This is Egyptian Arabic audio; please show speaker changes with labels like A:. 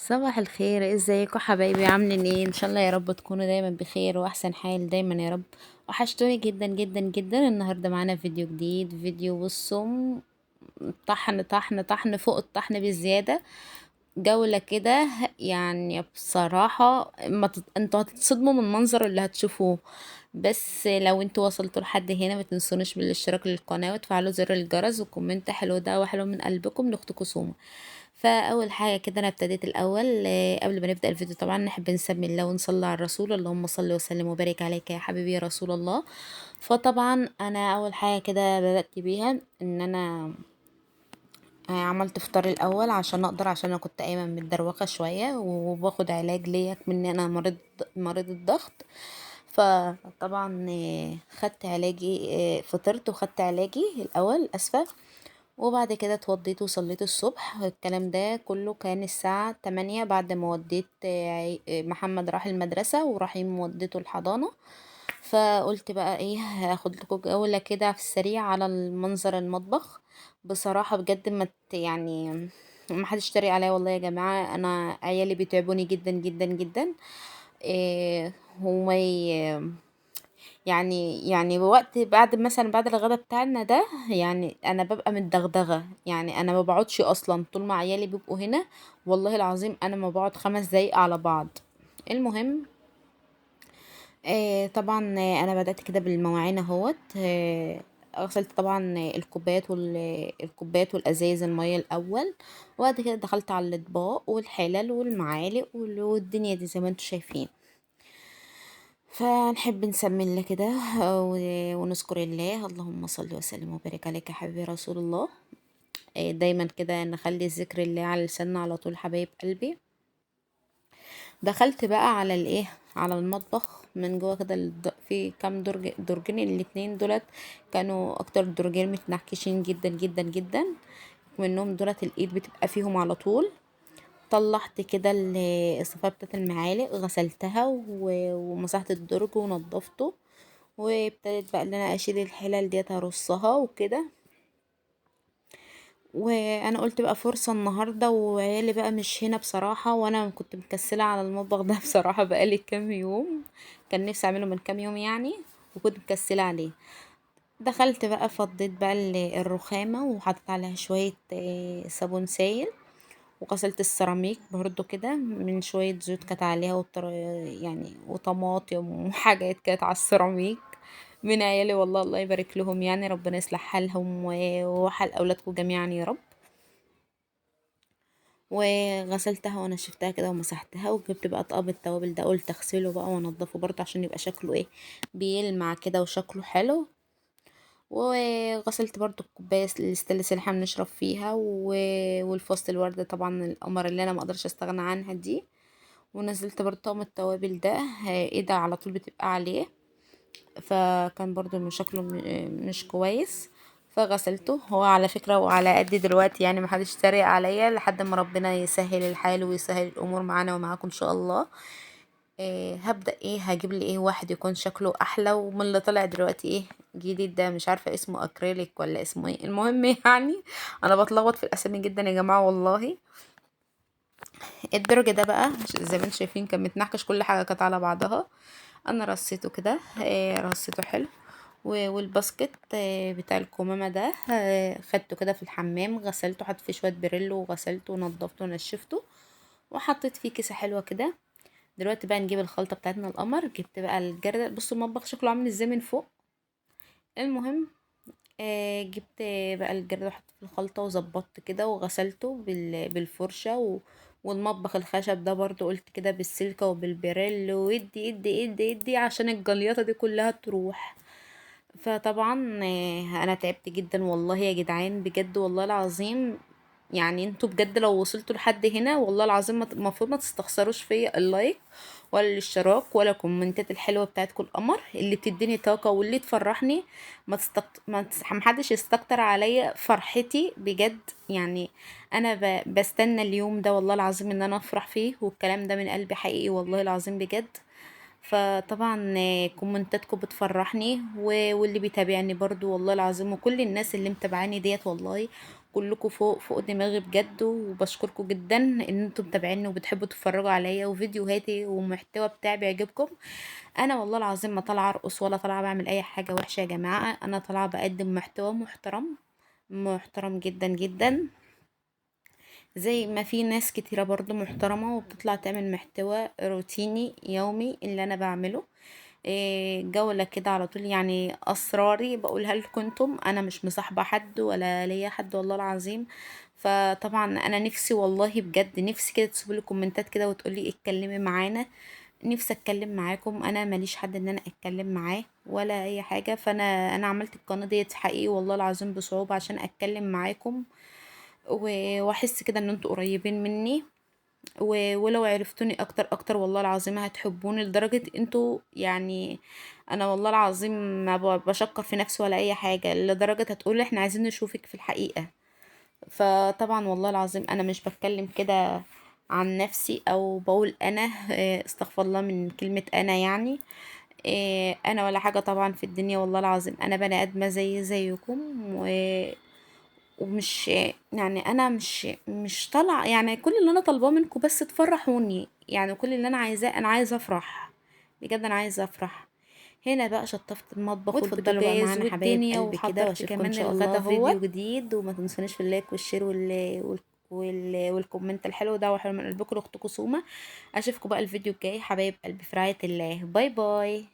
A: صباح الخير، ازيكم حبايبي؟ عاملين ايه؟ ان شاء الله يا رب تكونوا دايما بخير واحسن حال دايما يا رب. وحشتوني جدا جدا جدا. النهارده معانا فيديو جديد، فيديو بصوا طحن طحن طحن فوق الطحن بزيادة، جولة كده. يعني بصراحة ما انتوا هتتصدموا من المنظر اللي هتشوفوه. بس لو انتوا وصلتوا لحد هنا ما تنسونيش بالاشتراك للقناة وتفعلوا زر الجرس و comment حلو ده وحلو من قلبكم لاختكم سوما. فاول حاجة كده انا ابتديت الاول، قبل ما نبدا الفيديو طبعا نحب نسمي الله ونصلي على الرسول، اللهم صل وسلم وبارك عليك يا حبيبي يا رسول الله. فطبعا انا اول حاجة كده بدات بيها ان انا عملت فطار الاول عشان اقدر، عشان انا كنت قايمة متدروخه شوية وباخد علاج ليا من انا مريض الضغط. فطبعا خدت علاجي، فطرت وخدت علاجي الاول اسفه، وبعد كده اتوضيت وصليت الصبح. الكلام ده كله كان الساعة 8 بعد ما وديت محمد راح المدرسة ورحيم وديته الحضانة. فقلت بقى ايه، هاخد لكم جولة كده في السريع على المنظر المطبخ. بصراحة بجد ما يعني ما حدش يتريق عليا والله يا جماعة، انا عيالي بيتعبوني جدا جدا جدا. إيه وما يعني وقت بعد مثلا بعد الغدا بتاعنا ده، يعني انا ببقى متدغدغه، يعني انا ما بقعدش اصلا طول ما عيالي بيبقوا هنا، والله العظيم انا ما بقعد 5 دقايق على بعض. المهم طبعا انا بدات كده بالمواعين اهوت. غسلت طبعا الكوبايات والازايز المية الاول، وبعد كده دخلت على الاطباق والحلل والمعالق والدنيا دي زي ما انتم شايفين. فنحب نسمي الله كده ونذكر الله، اللهم صل وسلم وبارك عليك يا حبيبي رسول الله. دايما كده نخلي ذكر الله على لساننا على طول حبايب قلبي. دخلت بقى على الايه، على المطبخ من جوه كده، في كام درج، درجين الاتنين دولت كانوا اكتر درجين متنحكشين جدا جدا جدا، منهم دولت الايد بتبقى فيهم على طول. طلعت كده الصفايه بتاعت المعالق، غسلتها ومسحت الدرج ونضفته، وابتديت بقى ان انا اشيل الحلل ديت ارصها وكده. وانا قلت بقى فرصة النهارده وعيالي بقى مش هنا بصراحة، وانا كنت مكسله على المطبخ ده بصراحة بقالي كام يوم، كان نفسي اعمله من كام يوم يعني، وكنت مكسله عليه. دخلت بقى فضيت بقى الرخامه وحطيت عليها شوية صابون سايل، وغسلت السيراميك برضو كده من شوية زيوت كانت عليها يعني وطماطم وحاجات كانت على السيراميك من عيالي والله، الله يبارك لهم يعني، ربنا يصلح حالهم وحال اولادكم جميعا يا رب. وغسلتها ونشفتها كده ومسحتها، وجبت بقى طقم التوابل ده قلت اغسله بقى وانضفه برضو عشان يبقى شكله ايه، بيلمع كده وشكله حلو. وغسلت برضو الكوباية الستانلس اللي احنا بنشرب فيها، والفاصل الورده طبعا القمر اللي انا ما اقدرش استغنى عنها دي. ونزلت برضو طقم التوابل ده، ايه ده على طول بتبقى عليه، فكان برضو من شكله مش كويس فغسلته. هو على فكرة وعلى قد دلوقتي يعني ما حدش يتريق عليا لحد ما ربنا يسهل الحال ويسهل الامور معانا ومعاكم ان شاء الله. هبدأ ايه، هجيب لي ايه واحد يكون شكله احلى، ومن اللي طلع دلوقتي ايه جديد ده مش عارفه اسمه اكريليك ولا اسمه ايه، المهم يعني انا بتلخبط في الاسامي جدا يا جماعة والله. الدرج ده بقى زي ما انتم شايفين كان متنحكش، كل حاجة كانت على بعضها، انا رصيته كده، رصيته حلو. والباسكت بتاع الكمامة ده، خدته كده في الحمام، غسلته، حطيت فيه شوية بريلو وغسلته ونضفته ونشفته، وحطيت فيه كيسه حلوة كده. دلوقتي بقى نجيب الخلطة بتاعتنا القمر. جبت بقى الجردل، بصوا المطبخ شكله عامل ازاي من فوق. المهم جبت بقى الجردل وحطيت في الخلطة وظبطت كده وغسلته بالفرشه والمطبخ الخشب ده برضو قلت كده بالسلكه وبالبريل، وادي ادي ادي ادي عشان الجليطه دي كلها تروح. فطبعا انا تعبت جدا والله يا جدعان بجد والله العظيم، يعني انتوا بجد لو وصلتوا لحد هنا والله العظيم المفروض ما تستخسروش فيا ال like ولا الاشتراك ولا الكومنتات الحلوة بتاعتكم القمر اللي بتديني طاقة واللي تفرحني. ما حدش يستكتر عليا فرحتي بجد، يعني انا بستنى اليوم ده والله العظيم ان انا افرح فيه، والكلام ده من قلبي حقيقي والله العظيم بجد. فطبعا كومنتاتكم بتفرحني، واللي بيتابعني برضو والله العظيم، وكل الناس اللي متابعاني ديت والله، كلكم فوق فوق دماغي بجد، وبشكركم جدا ان انتم متابعيني وبتحبوا تتفرجوا عليا وفيديوهاتي والمحتوى بتاعي بيعجبكم. انا والله العظيم ما طالعه ارقص ولا طالعه بعمل اي حاجة وحشة يا جماعة، انا طالعه بقدم محتوى محترم، محترم جدا جدا، زي ما في ناس كتيرة برضو محترمه وبتطلع تعمل محتوى روتيني يومي اللي انا بعمله، جولة كده على طول. يعني اسراري بقولها لكم انتم، انا مش مصاحبه حد ولا ليا حد والله العظيم. فطبعا انا نفسي والله بجد نفسي كده تسيبوا لي كومنتات كده وتقولي اتكلمي معانا، نفسي اتكلم معاكم، انا ماليش حد ان انا اتكلم معاه ولا اي حاجة. فانا عملت القناة ديت حقيقي والله العظيم بصعوبة عشان اتكلم معاكم واحس كده ان انتوا قريبين مني، ولو عرفتوني اكتر اكتر والله العظيم هتحبوني لدرجة انتوا يعني انا والله العظيم ما بشكر في نفسي ولا اي حاجة، لدرجة هتقولي احنا عايزين نشوفك في الحقيقة. فطبعا والله العظيم انا مش بتكلم كده عن نفسي او بقول انا، استغفر الله من كلمة انا، يعني انا ولا حاجة طبعا في الدنيا والله العظيم، انا بني ادمة زي زيكم، ومش يعني انا مش طالعه، يعني كل اللي انا طالباه منكم بس تفرحوني، يعني كل اللي انا عايزاه، انا عايزه افرح بجد، انا عايزه افرح. هنا بقى شطفت المطبخ
B: وتفضلوا بقى
A: والبوتاجاز
B: معانا حبايب
A: والدنيا،
B: قلبي كده،
A: وحضرت
B: واشوفكم ان
A: كمان
B: شاء
A: الغدا
B: الله فيديو
A: اهوت.
B: جديد،
A: وما تنسونيش في ال like وال share وال comment الحلو ده، وحلو من قلبكم لاختكم سومه. اشوفكم بقى الفيديو الجاي حبايب قلبي، في رعاية الله، bye bye.